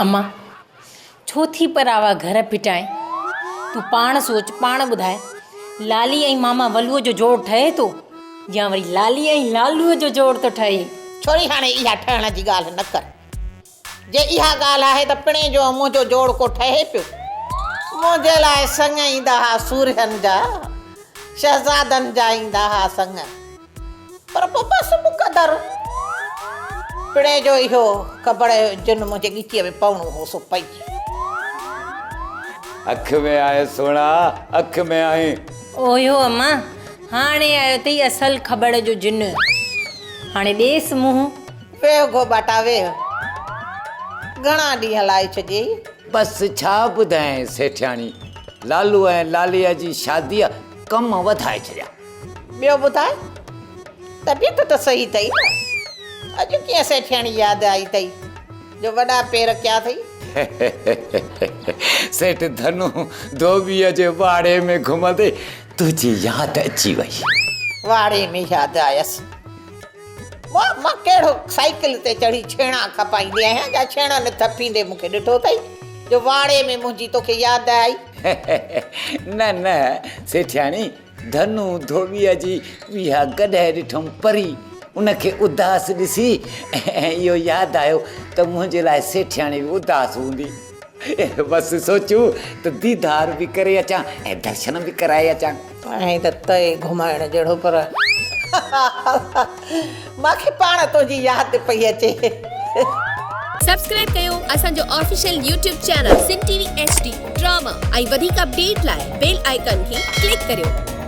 امان، ڇو ٿي پراوا گهر ڦٽائين؟ تون پاڻ سوچ، پاڻ ٻڌاء، لالي ۽ ماما ولوء جو جوڙ ٺهي ٿو يا وري لالي ۽ لالوء جو جوڙ ٿو ٺهي؟ ڇوري هاڻي اها ٺهڻ جي ڳالهه نه ڪر. جي اها ڳالهه آهي ته پڻهين جو ۽ منهنجو جوڙ ڪو ٺهي پيو؟ منهنجي لاء سڱ ايندا ها سورهين جا، شهزادن جا ايندا ها سڱ، پر پوء بس مقدر. پڻهين جو اهو کبڙ جو جن منهنجي ڳچيء ۾ پوڻو هو سو پئي. اک ۾ آهين سهڻا، اک ۾ آهين. اوهيو امان، هاڻي آيو اٿئي اصل کبڙ جو جن. هاڻي ڏيس منهن. ويهه گهوٻاٽا ويهه. گهڻا ڏينهن لائي ڇڏيئي. بس ڇا ٻڌايانء سيٺياڻي، لالو ۽ لاليء جي شاديء ڪم وڌائي ڇڏيا. ٻيو ٻڌاء، طبيعت ته صحيح اٿئي نه؟ اڄ ڪيئن سيٺياڻي ياد آئي اٿئي جو وڏا پير ڪيا اٿئي؟ سيٺ ڌنو ڌوٻيء جي واڙي ۾ گهمندي تنهنجي ياد اچي وئي. واڙي ۾ ياد آيس. مان ڪهڙو سائيڪل تي چڙهي ڇيڻا کپائيندي آهيان جا ڇيڻن ٿڦيندي مون کي ڏٺو اٿئي جو واڙي ۾ منهنجي توکي ياد آئي. نه نه سيٺياڻي، ڌنو ڌوٻيء جي اها گڏهه ڏٺم پري ان کي اداس ڏسي اهو ياد آيو ته منهنجي لاء سيٺياڻي به اداس هوندي. بس سوچيو ته ديدار به ڪري اچان ۽ درشن به ڪرائي اچان. آهين ته تئي گهمائڻ جهڙو پر مان کي پاڻ تنهنجي ياد پئي اچي. سبسڪرائب ڪيو اسان جو official YouTube channel Sindh T V H D drama ۽ وڌيڪ اپڊيٽ لاء بيل آئيڪان کي ڪلڪ ڪريو.